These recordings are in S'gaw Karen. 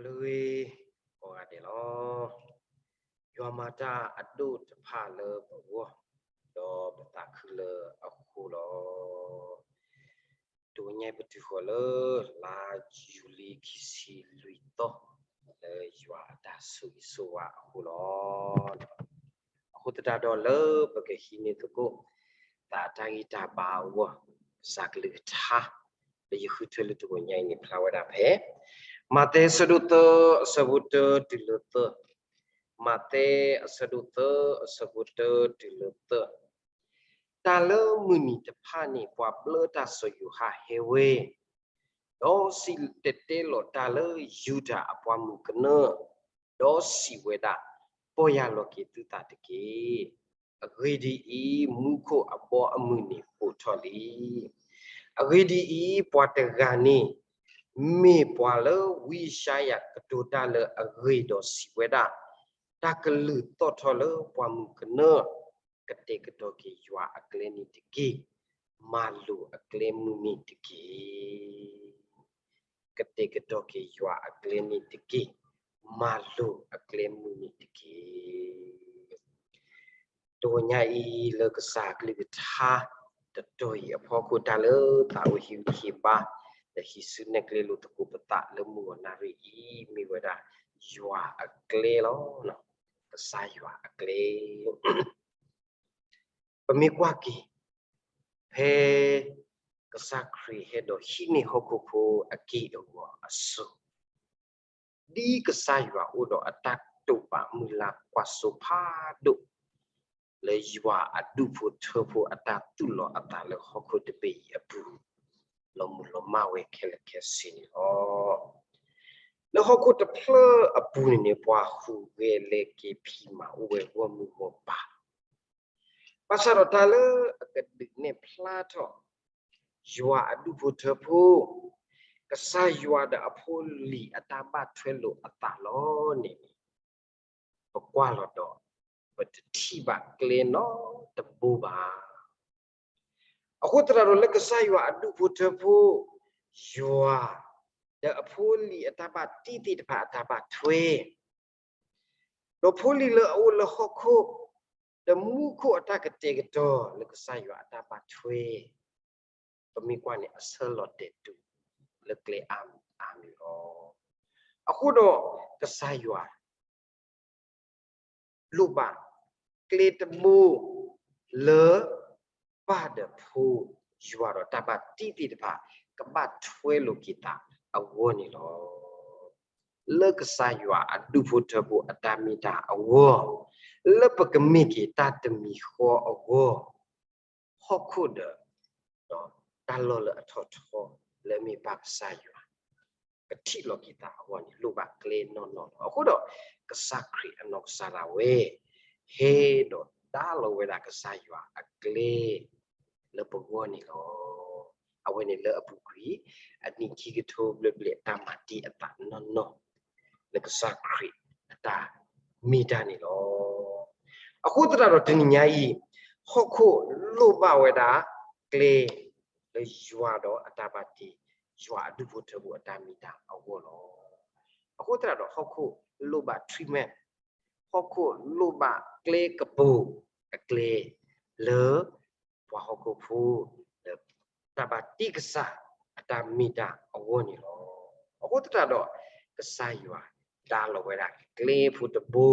လၢဂ့ၤ ကိးဂၤဒဲးလီၤ. ယွၤမၤတၢ်အဒိၣ်တဖၣ်လၢပဂီၢ်, ဒီးပသးခုလၢအဃိလီၤ. တနံၤအံၤပတုၤဃီၤလၢ လါယူၤလံခံဆံလွံၢ်သီ, လၢယွၤအတၢ်ဆိၣ်ဂ့ၤဆိၣ်ဝါအဃိလီၤ. အဃိသတးဒီးလၢပကဟံးန့ၢ်သကိး သးတၢ်ဂံၢ်တၢ်ဘါအဂီၢ်, ကစၢ်ကလုၢ်ကထါ လၢယဃုထၢလၢတနံၤညါအံၤန့ၣ် ဖျါဝဲဒၣ်ဖဲ မးသဲအဆၢဒိၣ်သၢ အဆၢဖိတၢတုၤလၢသၢ, မးသဲအဆၢဒိၣ်သၢ အဆၢဖိတၢတုၤလၢသၢ. တၢ်လၢမုၢ်နံၤတဖၣ်န့ၣ် ပှၤဘျၢတၢ်စီၤယိၤဟၣ်ဟဲဝဲ, ဒီးစံၣ်တဲၤတဲလီၤတၢ်လၢယူဒၤအပှၤမုၣ်ကနၢ, ဒီးစံးဝဲဒၣ်, ပီၢ်ယၢ်လီၤက့ၤသုသးတက့ၢ်. အဂ့ၢ်ဒ်အံၤ, မူခိၣ်အဘီအမုၢ်န့ၣ်ပိာ်ထီၣ်လံ. အဂ့ၢ်ဒ်အံၤ, ပှၤတဂၤန့ၣ် မ့ၢ်ပှၤလၢဝံယၡါယၤကတိၤတၢ်လၢအဂ့ၢ်ဒီးစံးဝဲဒၣ်, တၢ်ကလုၢ်သီၣ်ထီၣ်လၢပှၤမုၣ်ကနၢ, ကတဲာ်ကတီၤက့ၤယွၤအကျဲန့ၣ်တက့ၢ်. မၤလိာ်အကျဲမုၢ်န့ၣ်တက့ၢ်. ကတဲာ်ကတီၤက့ၤယွၤအကျဲန့ၣ်တက့ၢ်. မၤလိာ်အကျဲမုၢ်န့ၣ်တက့ၢ်. တနံၤညါအံၤလၢကစၢ်ကလုၢ်ကထါ တတီၤအံၤအဖီခိၣ် တၢ်လၢသးအိၣ်ဟ့ၣ်ဂံၢ်ဟ့ၣ်ဘါ ဒီးဟံးစုနဲၣ်ကျဲလိာ်သကိးပသးလၢမုၢ်ဂီၤနၣ်ရံၣ်အံၤ မ့ၢ်ဝဲဒၣ် ယွၤအကျဲလီၤ. ကစၢ်ယွၤအကျဲ ပမ့ၢ်ကွၢ်က့ၤ ဖဲကစၢ်ခရံာ်ဟဲဒီးဟံးန့ၢ်ဟီၣ်ခိၣ်ဖိအက့ၢ်အဂီၤအစိၤ, ဒ်ကစၢ်ယွၤအိၣ်ဒီးအတၢ်တိာ်ပာ်မုၢ်လၢ်ကွၢ်စိဖးဒိၣ် လၢယွၤအဒူၣ်ဖိထၢဖိအတၢ်သူၣ်လီၤအသးလၢဟီၣ်ခိၣ်တဘ့ၣ်အံၤအပူၤ လီၤမုၢ်လီၤမၢ်ဝဲခဲလၢာ်ခဲဆ့န့ၣ်လီၤ. လၢဟီၣ်ခိၣ်တဖျၢၣ်အပူၤန့ၣ်န့ၣ် ပှၤဟူးဂဲၤလဲၤက့ၤဖံးမၤအိၣ်ဝဲဂီၢ်မုၢ်ဂီၢ်ပၤ ဘၣ်ဆၣ်ဒီးတၢ်လၢအကဒုးနဲၣ်ဖျါထီၣ် ယွၤအဒူၣ်ဖိထၢဖိ, ကစၢ်ယွၤဒီးအဖိလံၤအတၢ်ဘၣ်ထွဲလိာ်အသးလီၤန့ၣ်န့ၣ် ပကွၢ်လီၤဒီး ပတထံၣ်ဘၣ်ကျဲနီတဘိဘၣ်. အဃိသတးဒီးလၢကစၢ်ယွၤအဒူၣ်ဖိထၢဖိ, ယွၤ ဒီးအဖိလံၤအတၢ်ဘၣ်တံၢ်သ့ၣ်တဖၣ်အတၢ်ဘၣ်ထွဲ ဒီးဖိလံၤလၢအအိၣ်လၢဟီၣ်ခိၣ်, ဒီးမူခိၣ်အတၢ်ကတဲာ်ကတီၤလၢကစၢ်ယွၤအတၢ်ဘၣ်ထွဲ, ပမ့ၢ်ကွၢ်န့ၣ်အဆၢလီၤတဲာ်တုၤလၢကျဲအါမံၤအါမံၤလီၤ. အဃိဒီးကစၢ်ယွၤ လိၣ်ဘၣ်ကျဲတဘိ လၢ ပၢ်ဒီးဖိ, ယွၤဒီးတၢ်ဘၣ်တံၢ်သ့ၣ်တဖၣ် ကဘၣ်ထွဲလိာ်က့ၤသးအဂီၢ်န့ၣ်လီၤ. လၢကစၢ်ယွၤအဒူၣ်ဖိထၢဖိအတၢ်မ့ၢ်တၢ်အဂီၢ်, လၢပကမ့ၢ်က့ၤတၢ်တမံၤဃီအဂီၢ်, ဟီၣ်ခိၣ်ဒီး တၢ်လီၢ်လၢအထီၣ်ထီ လၢအမ့ၢ်ပၢ်ကစၢ်ယွၤ ကထံၣ်လီၤက့ၤသးအဂီၢ်န့ၣ် လိၣ်ဘၣ်ကျဲနီၢ်နီၢ်လီၤ. အဃိဒီး ကစၢ်ခရံာ်အနီၢ်ကစၢ်ဒၣ်ဝဲ ဟဲဒီးဒါလီၤဝဲဒၣ်ကစၢ်ယွၤအကျဲ လၢပဂီၢ်န့ၣ်လီၤ. အဝဲန့ၣ်လၢအပူၤကွံာ် အနံၣ်ခံကထိဘျဲၣ်ဘျဲၣ်အတၢ်မၤတံၢ်အသးနီၢ်နီၢ် လၢကစၢ်ခရံာ်အတၢ်မ့ၢ်တၢ်န့ၣ်လီၤ. အဃိသတးဒီးတနံၤညါအံၤ ဟီၣ်ခိၣ်လိၣ်ဘၣ်ဝဲဒၣ်ကျဲ လၢယွၤဒီးအတၢ်ဘၣ်တ့ ယွၤအဒူၣ်ဖိထၢဖိအတၢ်မ့ၢ်တၢ်အဂီၢ်လီၤ. အဃိသတးဒီးဟီၣ်ခိၣ်လိၣ်ဘၣ် treatment, ဟီၣ်ခိၣ်လိၣ်ဘၣ်ကျဲကပူၤအကျဲ လၢ ပှၤဟီၣ်ခိၣ်ဖိ လၢတၢ်ဘၣ်တ့ကစၢ်အတၢ်မ့ၢ်တၢ်အဂီၢ်န့ၣ်လီၤ. အဃိသတးဒီး ကစၢ်ယွၤဒါလီၤဝဲဒၣ်ကျဲဖိတဘိ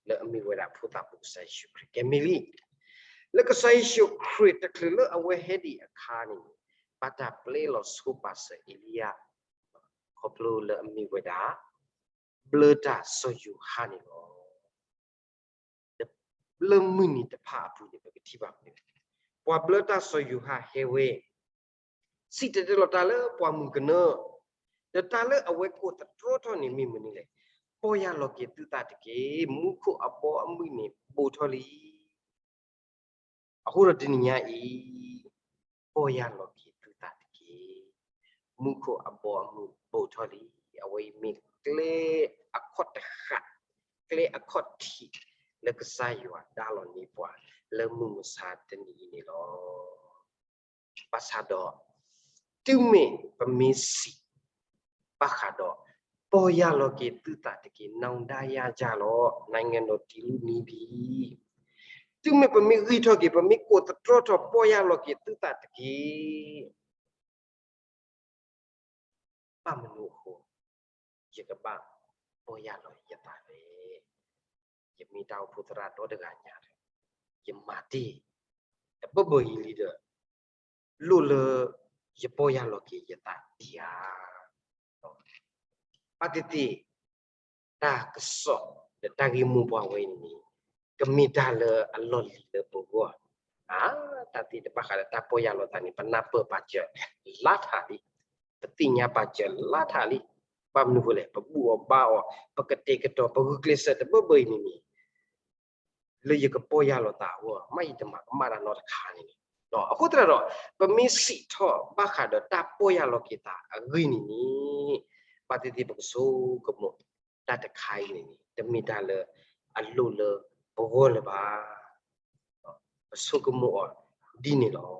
လၢအမ့ၢ်ဝဲဒၣ်ဖိသၣ်ဖိကစၢ်ယ့ၣ်ၡူးခရံာ် ကဲမ့ၢ်လံ. လၢကစၢ်ယ့ၣ်ၡူးခရံာ်တချုးလၢအဝဲဟဲဒံးအခါန့ၣ် ဘၣ်တၢ်ပျဲလီၤဆိပာ်စၢၤအ့လံယၤ ခီဖျိလၢအမ့ၢ်ဝဲဒၣ် ဘျၢတၢ်စီၤယိၤဟၣ်န့ၣ်လီၤ. လၢမုၢ်နံၤတဖၣ်အပူၤန့ၣ် ပကထံၣ်ဘၣ်မ့ၢ် ပှၤဘျၢတၢ်စီၤယိၤဟၣ်ဟဲဝဲ စံၣ်တဲၤတဲလီၤတၢ်လၢပှၤမုၣ်ကနၢ, ဒီးတၢ်လၢအဝဲကိးသတြီထီၣ်န့ၣ်မ့ၢ်မနုၤလဲၣ်, ပီၢ်ယၢ်လီၤက့ၤသုသးတက့ၢ်, မူခိၣ်အဘီအမုၢ်န့ၣ်ပိာ်ထီၣ်လံ. အဃိဒီးတနံၤညါအံၤ ပီၢ်ယၢ်လီၤက့ၤသုသးတက့ၢ်, မူခိၣ်အဘီအမုၢ်ပိာ်ထီၣ်လံ. အဝဲအံၤမ့ၢ်ကျဲအခီၣ်တဃာ်, ကျဲအခီၣ်ထံး လၢကစၢ်ယွၤဒါလီၤန့ၢ်ပှၤ လၢမုၢ်မဆါတနံၤအံၤန့ၣ်လီၤ. ဘၣ်ဆၣ်ဒီး တုၤမ့ၢ်ပမ့ၢ်စံး ဘၣ်ဃးဒီး ပီၢ်ယၢ်လီၤက့ၤသုသးတက့ၢ်, နောင်တရကြလီၤ, နိုင်ငံတော်တည်လို့နေပြီ. တုၤမ့ၢ်ပမ့ၢ်ဂံၢ်ထီၣ်က့ၤ ပမ့ၢ်ကိးသတြီထီၣ်ပီၢ်ယၢ်လီၤက့ၤသုသးတက့ၢ်. ဘၣ်မနုၤအဃိ ယကဘၣ်ပီၢ်ယၢ်လီၤယသးလဲၣ်. ယမ့ၢ်တၢ်အိၣ်ဖှိၣ်သရၣ်ဒီတဂၤညါဒီး ယမၤတ့ၢ် တဘၢဘၢအံၤလံဒီး လိၣ်လၢယပီၢ်ယၢ်လီၤက့ၤယသးဒံးဧါ. ဘၣ်သ့ၣ်သ့ၣ် တၢ်ကစီၣ်ဒီးတၢ်ဂ့ၢ်မိၢ်ပှၢ်ဝဲအံၤန့ၣ် ကမ့ၢ်တၢ်လၢအလီၢ်လံၤလၢပဂီၢ်, တၢ်သ့ၣ်တဖၣ်ဃးဒီးတၢ်ပီၢ်ယၢ်လီၤသးန့ၣ် ပနၢ်ပၢၢ်ပာ်စၢၤလါထးလံ, ပသ့ၣ်ညါပာ်စၢၤလါထးလံ. ဘၣ်မနုၤအဃိလဲၣ်, ပဘူၣ်အီၣ်ဘါအီၣ် ပကတဲာ်ကတီၤ ပဂုာ်ကျဲးစၢးတဘၢဘၢအံၤန့ၣ်န့ၣ် လၢယကပီၢ်ယၢ်လီၤသးအဂီၢ် မ့ၢ်ယတမၤကမၣ်တၢ်နီတခါန့ၣ်န့ၣ်, အဃိသတးဒီး ပမ့ၢ်စံးထီၣ်ဘၣ်ဃးဒီးတၢ်ပီၢ်ယၢ်လီၤက့ၤသးအဂ့ၢ်န့ၣ်န့ၣ် ဘၣ်သ့ၣ်သ့ၣ်ပကဆိကမိၣ် တၢ်တခါအံၤန့ၣ်န့ၣ် တမ့ၢ်တၢ်လၢအလိၣ်လၢပဂီၢ်လၢၤဘၣ်. ပဆိကမိၣ်အီၤဒ်န့ၣ်လီၤ.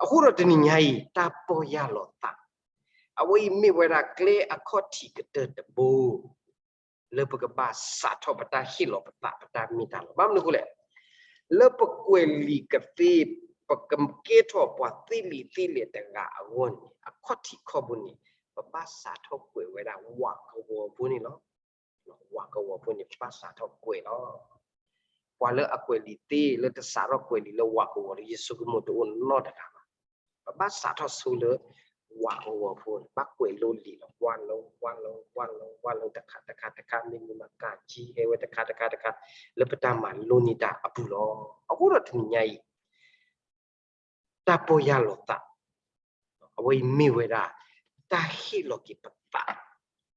အဃိဒီးတနံၤညါအံၤ တၢ်ပီၢ်ယၢ်လီၤသး အဝဲအံၤမ့ၢ်ဝဲဒၣ်ကျဲအခီၣ်ထံးကတၢၢ်တဘိ လၢပကဘၣ်စးထီၣ်ပတၢ်ဟ့ၣ်လီၤပသး ပတၢ်မ့ၢ်တၢ်လီၤ. ဘၣ်မနုၤအဃိလဲၣ်, လၢပကွဲးလံာ်ကသ့ ပကကဲထီၣ်ပှၤသ့လံာ်သ့လဲၢ်တဂၤအဂီၢ်န့ၣ် အခီၣ်ထံးခီၣ်ဘိန့ၣ် ပဘၣ်စးထီၣ်ကွဲးဝဲဒၣ်ဝးကဝီၤဖိန့ၣ်လီၤ. ဝးကဝီၤဖိန့ၣ် ပဘၣ်စးထီၣ်ကွဲးလီၤ. ပှၤလၢအကွဲးလံာ်သ့ လၢတစးထီၣ်ကွဲးလံာ်လၢဝးကဝီၤဒီး ယဆိကမိၣ်တအိၣ်နီတဂၤဘၣ်. ပဘၣ်စးထီၣ်ဆိလၢ ဝးကဝီၤဖိန့ၣ် ဘၣ်ကွဲးလိလံာ်လီၤ. ဝးလိၤ ဝးလိၤ ဝးလိၤ ဝးလိၤ တခါတခါတခါ မ့ၢ်မ့ၢ်မၤကၢ်ကံ ဟဲဝဲတခါတခါတခါ လၢပတၢ်မၤလိန့ၢ်တၢ်အပူၤလီၤ. အဃိဒီးတနံၤညါအံၤ တၢ်ပီၢ်ယၢ်လီၤသး အဝဲအံၤမ့ၢ်ဝဲဒၣ် တၢ်ဟ့ၣ်လီၤက့ၤပသး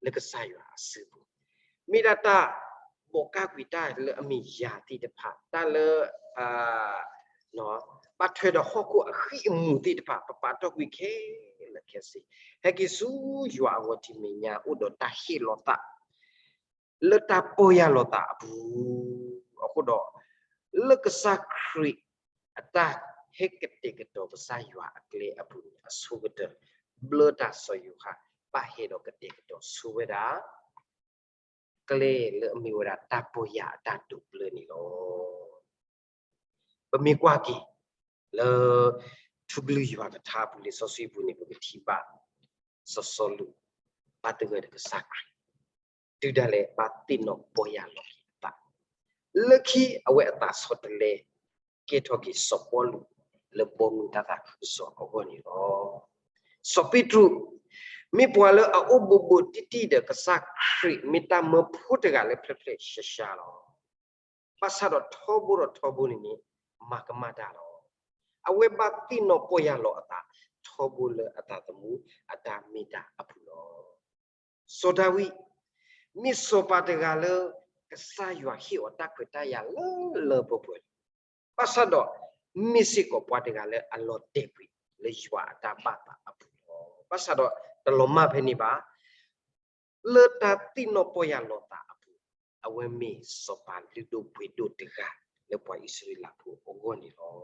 လၢကစၢ်ယွၤအစုပူၤ, မ့ၢ်ဒၣ်တၢ်ဘီးကၢ်ကွံာ်တၢ်လၢအမ့ၢ်ယၤသ့ၣ်တဖၣ် တၢ်လၢ ဘၣ်ထွဲဒီးဟီၣ်ခိၣ်အဃံအမူးသ့ၣ်တဖၣ် ပပာ်တီၢ်ကွံာ်ခဲလၢာ်ခဲဆ့ ဟဲက့ၤဆူယွၤအဂီၢ် တနံၤညါ အိၣ်ဒီးတၢ်ဟ့ၣ်လီၤသး လၢတၢ်ပီၢ်ယၢ်လီၤသးအပူၤ, အဃိဒီး လၢကစၢ်ခရံာ်အတၢ်ဟဲကတဲာ်ကတီၤကစၢ်ယွၤအကျဲအပူၤန့ၣ် အဆိကတၢၢ် ဘျၢတၢ်စီၤယိၤဟၣ် ဘၣ်ဟဲဒီးကတဲာ်ကတီၤဆိဝဲဒၣ် ကျဲလၢအမ့ၢ်ဝဲဒၣ်တၢ်ပီၢ်ယၢ်အတၢ်ဒိးဘျၢန့ၣ်လီၤ. ပမ့ၢ်ကွၢ်က့ၤ လၢ ထူကလုၢ်ယွၤကထါအပူၤ လံာ်စီဆှံပူၤန့ၣ် ပကထံၣ်ဘၣ် စီၤစီလူး ဘၣ်သဂၢၢ်ဒီးကစၢ်ခရံာ် တုၤဒၣ်လဲာ်ဘၣ်သ့ၣ်နီၣ်ပီၢ်ယၢ်လီၤက့ၤအသး, လၢခံအဝဲအသးဆီတလဲ ကဲထီၣ်က့ၤစီၤပီလူး လၢဘီမုၢ်တၢ်သးခုကစီၣ်အဂီၢ်န့ၣ်လီၤ. စီၤပ့းတရူး မ့ၢ်ပှၤလၢအအိၣ်ဘူးဘူးတံၢ်တံၢ်ဒီးကစၢ်ခရံာ် မ့ၢ်တၢ်မၢဖိတဂၤလၢဖျဲၣ်ဖျဲၣ်ရှါရှါလီၤ. ဘၣ်ဆၣ်ဒီးထီဘိဒီးထီဘိန့ၣ်န့ၣ် မၤကမၣ်တၢ်လီၤ. အဝဲဘၣ်သ့ၣ်နီၣ်ပီၢ်ယၢ်လီၤအသး ထီဘိလၢအသးသမူအတၢ်မ့ၢ်တၢ်အပူၤလီၤ. စီၤဒၤဝံး မ့ၢ်စီၤပၤတဂၤလၢ ကစၢ်ယွၤဟ့ၣ်အီၤတၢ်ခွဲးတၢ်ယာ်လၢလၢပှဲၤပှဲၤလီၤ. ဘၣ်ဆၣ်ဒီး မ့ၢ်စ့ၢ်ကီးပှၤတဂၤလၢအလီၤတဲာ်ကွံာ် လၢယွၤအတၢ်ဘၣ်သးအပူၤလီၤ. ဘၣ်ဆၣ်ဒီးတလီၤမၢ်ဖဲန့ၣ်ဘၣ် လၢတၢ်သ့ၣ်နီၣ်ပီၢ်ယၢ်လီၤသးအပူၤ, အဝဲမ့ၢ်စီၤပၤလုၢ်ဒိၣ်ပှ့ၤဒိၣ်တဂၤ လၢပှၤအံၣ်စရ့လးဖိအဂီၢ်န့ၣ်လီၤ.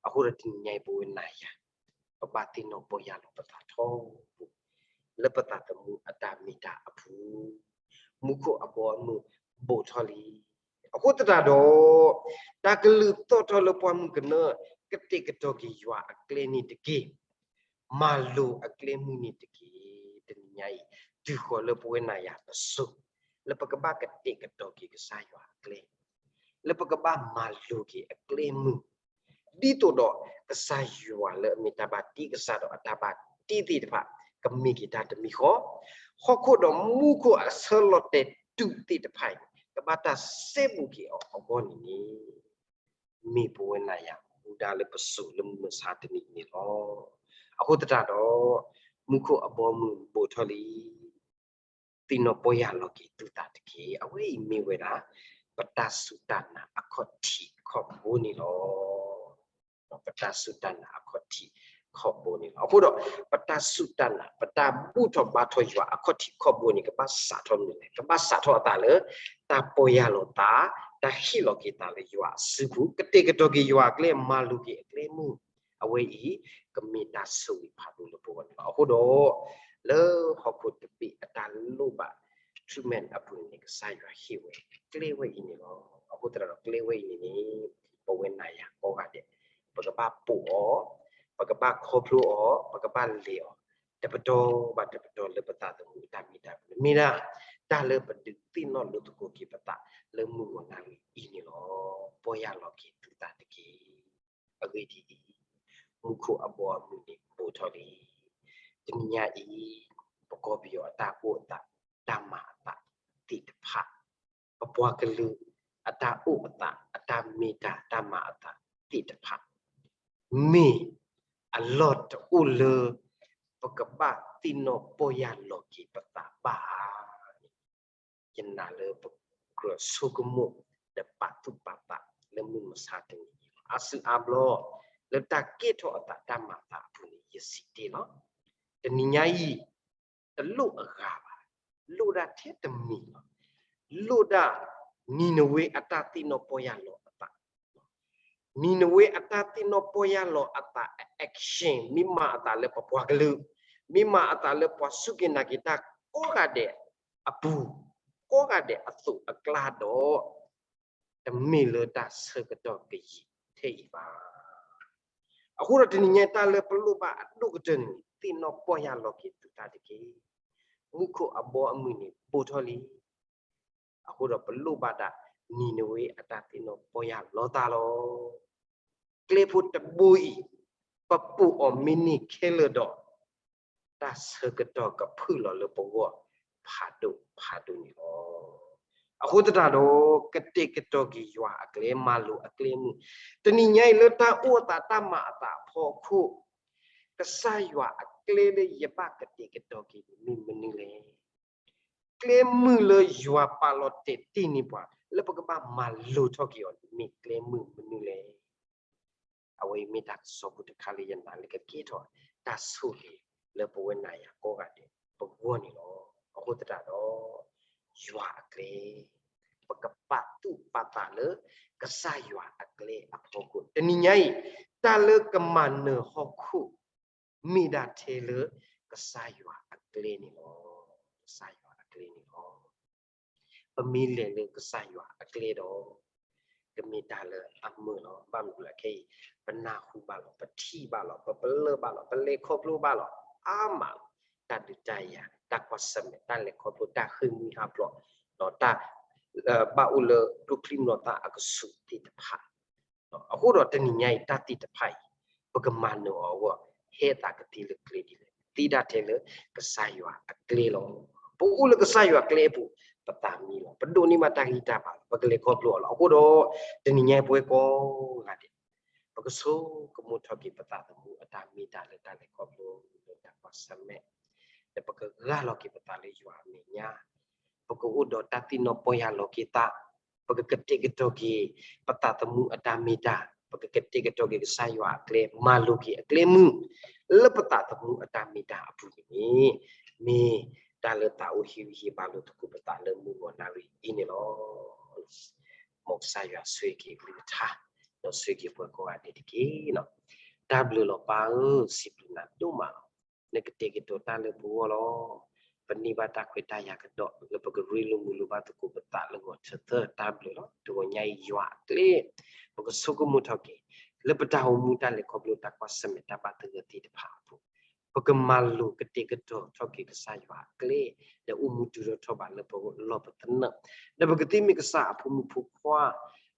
အဃိဒီးတနံၤညါအံၤပဝဲနၤယၤ ပဘၣ်သ့ၣ်နီၣ်ပီၢ်ယၢ်လီၤပသးထီဘိ လၢပသးသမူအတၢ်မ့ၢ်တၢ်အပူၤ, မူခိၣ်အဘီအမုၢ်ဘူးထီၣ်လံ. အဃိသတးဒီး တၢ်ကလုၢ်သီၣ်ထီၣ်လၢပှၢ်မုၢ်ကနၢ ကတဲာ်ကတီၤက့ၤယွၤအကျဲန့ၣ်တက့ၢ်. မၤလိၤအကျဲမုၢ်န့ၣ်တက့ၢ်. တနံၤညါအံၤ တုၤဃီၤလၢပဝဲနၤယၤပစိၤ လၢပကဘၣ်ကတဲာ်ကတီၤက့ၤကစၢ်ယွၤအကျဲ, လၢပကဘၣ်မၤလိၤက့ၤအကျဲမုၢ်, ဒ်သိးဒီးကစၢ်ယွၤလၢအမ့ၢ်တၢ်ဘၣ်တ့ကစၢ်ဒီးအတၢ်ဘၣ်တ့သ့ၣ်တဖၣ် ကမ့ၢ်က့ၤတၢ်တမံၤဃီ, ဟီၣ်ခိၣ်ဒီးမူခိၣ်အဆၢလီၤတဲာ်တုၤသ့ၣ်တဖၣ်အံၤ ကဘၣ်တၢ်စဲဘူးက့ၤအီၤအဂီၢ်န့ၣ်န့ၣ် မ့ၢ်ပဝဲနၤယၤမူဒါလၢပစိၤလၢမုၢ်မဆါတနံၤအံၤန့ၣ်လီၤ. အဃိသတးဒီး မူခိၣ်အဘီအမုၢ်ဘူးထီၣ်လံ. သ့ၣ်နီၣ်ပီၢ်ယၢ်လီၤက့ၤသုသးတက့ၢ်. အဝဲအံၤမ့ၢ်ဝဲဒၣ် ပတၢ်စူၢ်တၢ်နာ်အခီၣ်ထံးခီၣ်ဘိန့ၣ်လီၤ. ပတၢ်စူၢ်တၢ်နာ်အခီၣ်ထံးခီၣ်ဘိန့ၣ်လီၤ. အဃိဒီး ပတၢ်စူၢ်တၢ်နာ် ပတၢ်ဘူၣ်ထီၣ်ဘါထီၣ်ယွၤအခီၣ်ထံးခီၣ်ဘိန့ၣ် ကဘၣ်စးထီၣ်မနုၤလဲၣ်. ကဘၣ်စးထီၣ်အသးလၢ တၢ်ပီၢ်ယၢ်လီၤသး, တၢ်ဟ့ၣ်လီၤက့ၤသးလၢယွၤအစုပူၤ, ကတဲာ်ကတီၤက့ၤယွၤအကျဲ, မၤလိၤက့ၤအကျဲမုၢ်, အဝဲအံၤ ကမ့ၢ်တၢ်ဆိၣ်ဂ့ၤဖးဒိၣ်လၢပဂီၢ်န့ၣ်လီၤ. အဃိဒီး လၢဟီၣ်ခိၣ်တဘ့ၣ်အတၢ်လိၣ်ဘၣ် treatment အပူၤန့ၣ် ကစၢ်ယွၤဟ့ၣ်ဝဲကျဲဝဲအံၤန့ၣ်လီၤ. အဃိသတးဒီးကျဲဝဲအံၤန့ၣ်န့ၣ် ပဝဲနၤယၤကိးဂၤဒဲး ပကဘၣ်ပိာ်အီၤ, ပကဘၣ်ခီဖျိအီၤ, ပကဘၣ်လဲၤအီၤ တပတီၢ်ဘၣ်တပတီၢ်လၢပသးသမူအတၢ်မ့ၢ်တၢ်မ့ၢ်ဒၣ် တၢ်လၢပဒုးသ့ၣ်နီၣ်လိာ်သကိးက့ၤပသးလၢမုၢ်ဂီၤနၣ်ရံၣ်အံၤန့ၣ်လီၤ. ပီၢ်ယၢ်လီၤက့ၤသုသးတက့ၢ်. အဂ့ၢ်ဒ်အံၤ, မူခိၣ်အဘီအမုၢ်န့ၣ်ဘူးထီၣ်လံ. တနံၤညါအံၤ, ပကီၢ်ပယီၤအတၢ်အိၣ်အသး, တၢ်မၤအသးသ့ၣ်တဖၣ်, ပပှၤကလုာ်အတၢ်အိၣ်အသး, အတၢ်မ့ၢ်တၢ်, တၢ်မၤအသးသ့ၣ်တဖၣ် မ့ၢ်အလီၢ်တအိၣ်လၢ ပကဘၣ်သ့ၣ်နီၣ်ပီၢ်ယၢ်လီၤက့ၤပသးဘၣ်ဧါ. ယနာ်လၢပကြၢးဆိကမိၣ် ဒီးပာ်သူၣ်ပာ်သးလၢမုၢ်မဆါတနံၤအံၤလီၤ. အါစုအါဘျီ လၢတၢ်ကဲထီၣ်အသးတၢ်မၤအသးအပူၤန့ၣ် ယစံးတ့ၢ်လီၤ. တနံၤညါအံၤ တလိၣ်အဂၤဘၣ်, လိၣ်ဒၣ်ထဲတမံၤလီၤ. လိၣ်ဒၣ် နံၤနဝ့အတၢ်သ့ၣ်နီၣ်ပီၢ်ယၢ်လီၤအသး နံၤနဝ့အတၢ်သ့ၣ်နီၣ်ပီၢ်ယၢ်လီၤအသးအ action မ့ၢ်မၤအသးလၢပပှၤကလုာ်, မ့ၢ်မၤအသးလၢပှၤစူၢ်က့ၤနာ်က့ၤတၢ်ကိးဂၤဒဲးအပူၤ, ကိးဂၤဒဲးအသိးအကျါဒီး, တမ့ၢ်လၢတၢ်ဆၢကတီၢ်ကယံာ်ထဲအံၤဘၣ်. အဃိဒီးတနံၤညါတၢ်လၢပလိၣ်ဘၣ်အဒိၣ်ကတၢၢ်န့ၣ် သ့ၣ်နီၣ်ပီၢ်ယၢ်လီၤက့ၤသုသးတက့ၢ်. မူခိၣ်အဘီအမုၢ်န့ၣ်ဘူးထီၣ်လံ. အဃိဒီးပလိၣ်ဘၣ်ဒၣ် နံၤနဝ့အတၢ်သ့ၣ်နီၣ်ပီၢ်ယၢ်လီၤသးလီၤ. ကျဲဖိတဘိအံၤ ပပိာ်အီၤမ့ၢ်န့ၢ်ခဲလၢာ်ဒီး, တၢ်ဆၢကတီၢ်ကဖုၣ်လီၤလၢပဂီၢ်ဖးဒိၣ်ဖးဒိၣ်န့ၣ်လီၤ. အဃိသတးဒီး ကတဲာ်ကတီၤက့ၤယွၤအကျဲ မၤလိာ်အကျဲမုၢ်, တနံၤညါအံၤလၢတၢ်အိၣ်အသးတၢ်မၤအသးအဖီခိၣ်, ကစၢ်ယွၤအကျဲလၢယဘၣ်ကတဲာ်ကတီၤက့ၤန့ၣ်မ့ၢ်မနုၤလဲၣ်. ကျဲမုၢ်လၢယွၤပာ်လီၤတဲာ်တ့ၢ်န့ၢ်ပှၤ လၢပကဘၣ်မၤလိာ်ထီၣ်က့ၤအီၤန့ၣ် မ့ၢ်ကျဲမုၢ်မနုၤလဲၣ်. အဝဲအံၤမ့ၢ်တၢ်ကစီၣ်ဖိတခါလၢယနာ်လၢကကဲထီၣ်တၢ်ဆိၣ်ဂ့ၤလၢပဝဲနၤယၤကိးဂၤဒဲးပဂီၢ်န့ၣ်လီၤ. အဃိသတးဒီး ယွၤအကျဲ, ပကပာ်သူၣ်ပာ်သးလၢကစၢ်ယွၤအကျဲအဖီခိၣ်, တနံၤညါအံၤ တၢ်လၢကမၤနၢၤဟီၣ်ခိၣ် မ့ၢ်ဒၣ်ထဲလၢကစၢ်ယွၤအကျဲန့ၣ်လီၤ. ကစၢ်ယွၤအကျဲန့ၣ်လီၤ. ပမ့ၢ်လဲၤလၢကစၢ်ယွၤအကျဲဒီး ကမ့ၢ်တၢ်လၢအမုာ်လီၤ. ဘၣ်မနုၤလဲၣ်ခဲအံၤ ပနၢ်ဟူဘၣ်လီၤ, ပထံၣ်ဘၣ်လီၤ, ပပလၢၢ်ဘၣ်လီၤ, ပလဲၤခီဖျိဘၣ်လီၤ, အါမးလီၤ. တၢ်ဒုးတၢ်ယၤ, တၢ်ကွၢ်ဆၢၣ်မဲာ်, တၢ်လဲၤခီဖျိ, တၢ်ဃ့ၢ်မှံဟးဖျိး, ဒီးတၢ် ဘၣ်အိၣ်လၢကျိချံမျိာ်သၣ်အကဆူးသ့ၣ်တဖၣ် အဃိဒီးတနံၤညါအံၤ တၢ်သ့ၣ်တဖၣ်အံၤ ပကမၤနၢၤအီၤအဂီၢ် ဟဲသးကသ့လၢကျဲဒ်လဲၣ်. သ့ဒၣ်ထဲလၢကစၢ်ယွၤအကျဲလီၤ. ပအိၣ်လၢကစၢ်ယွၤကျဲအပူၤ ပသးမံလီၤ. ပဒိးန့ၢ်ဘၣ်တၢ်ဂံၢ်တၢ်ဘါလီၤ. ပကလဲၤခီဖျိအီၤလီၤ. အဃိဒီး တနံၤညါအံၤပဝဲကိးဂၤဒဲး ပကဆိကမိၣ်ထီၣ်က့ၤပသးသမူအတၢ်မ့ၢ်တၢ်လၢတၢ်လဲၤခီဖျိလၢတၢ်ကွၢ်ဆၢၣ်မဲာ်, ဒီးပကဂၢ်လီၤက့ၤပသးလၢယွၤအမဲာ်ညါ, ပကအိၣ်ဒီးတၢ်သ့ၣ်နီၣ်ပီၢ်ယၢ်လီၤက့ၤသး, ပကကတဲာ်ကတီၤက့ၤ ပသးသမူအတၢ်မ့ၢ်တၢ်, ပကကတဲာ်ကတီၤက့ၤကစၢ်ယွၤအကျဲ, မၤလိာ်က့ၤအကျဲမုၢ် လၢပသးသမူအတၢ်မ့ၢ်တၢ်အပူၤန့ၣ် မ့ၢ်တၢ်လၢသးအိၣ်ဟ့ၣ်ဂံၢ်ဟ့ၣ်ဘါလိာ်သကိးပသးလၢမုၢ်ဂီၤနၣ်ရံၣ်အံၤန့ၣ်လီၤ. မ်ကစၢ်ယွၤဆိၣ်ဂ့ၤက့ၤအကလုၢ်ကထါ, ဒီးဆိၣ်ဂ့ၤက့ၤပှၤကိးဂၤဒဲးတက့ၢ်. တၢ်ဘျုးလီၤပၢ်ဧၢ, စံးဘျုးနၤဒိၣ်မးလီၤ. နကတဲာ်ကတီၤတၢ်လၢပဂီၢ်လီၤ. ပန့ၢ်ဘၣ်တၢ်ခွဲးတၢ်ယာ်ကဒီးလၢပကရ့လိာ်မုာ်လိာ်ဘၣ်သကိးပသးလၢဂီၤထၢသၢ, တၢ်ဘျုးလီၤ. တဂီၤညါအံၤယွၤအကျဲ ပကဆိကမိၣ်ထီၣ်က့ၤ လၢပတၢ်အိၣ်မူတၢ်လဲၤခီဖျိတၢ်ကွၢ်ဆၢၣ်မဲာ်တၢ်ဘၣ်သဂၢၢ်သ့ၣ်တဖၣ်အပူၤ, ပကမၤလိာ်ကတဲာ်ကတီၤထီၣ်က့ၤကစၢ်ယွၤအကျဲ, ဒီးအိၣ်မူတုၤထီၣ်ထီၣ်ဘးလၢပလီၢ်ပသနၢၣ်, ဒီးပကသ့မ့ၢ်ကစၢ်အဖိမုၣ်ဖိခွါ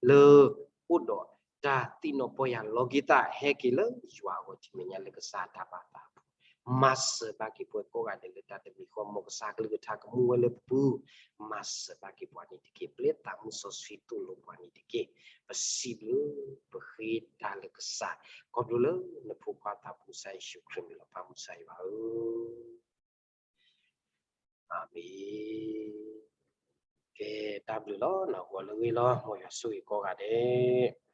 လၢအိၣ်ဒီးတၢ်သ့ၣ်နီၣ်ပီၢ်ယၢ်လီၤက့ၤသး ဟဲက့ၤလၢယွၤအဂီၢ်တမံၤညါလၢကစၢ်အတၢ်ဘၣ်သးအပူၤ, မၤစၢၤဘၣ်က့ၤပှၤကိးဂၤဒဲးလၢတၢ်တမံၤဃီ မ်ကစၢ်ကလုၢ်ကထါကမူဝဲလၢပပူၤ, မၤစၢၤဘၣ်က့ၤပှၤန့ၣ်တက့ၢ်. ပျဲသးမုၢ်စီဆှံသိၣ်လိပှၤန့ၣ်တက့ၢ်. ပစံးဘျုး ပဃ့တၢ်လၢကစၢ်, ခီဖျိလၢနဖိခွါသးဘိကစၢ်ယ့ၣ်ၡူးခရံာ်မံၤလီၤ ပၢ်မုၢ်ကစၢ်ယွၤဧၢ. အၤမ့ၣ်. ကဲ, တၢ်ဘျုးလီၤ. နဂီၤလၢဂ့ၤလီၤ. မ်ယွၤဆိၣ်ဂ့ၤကိးဂၤဒဲး.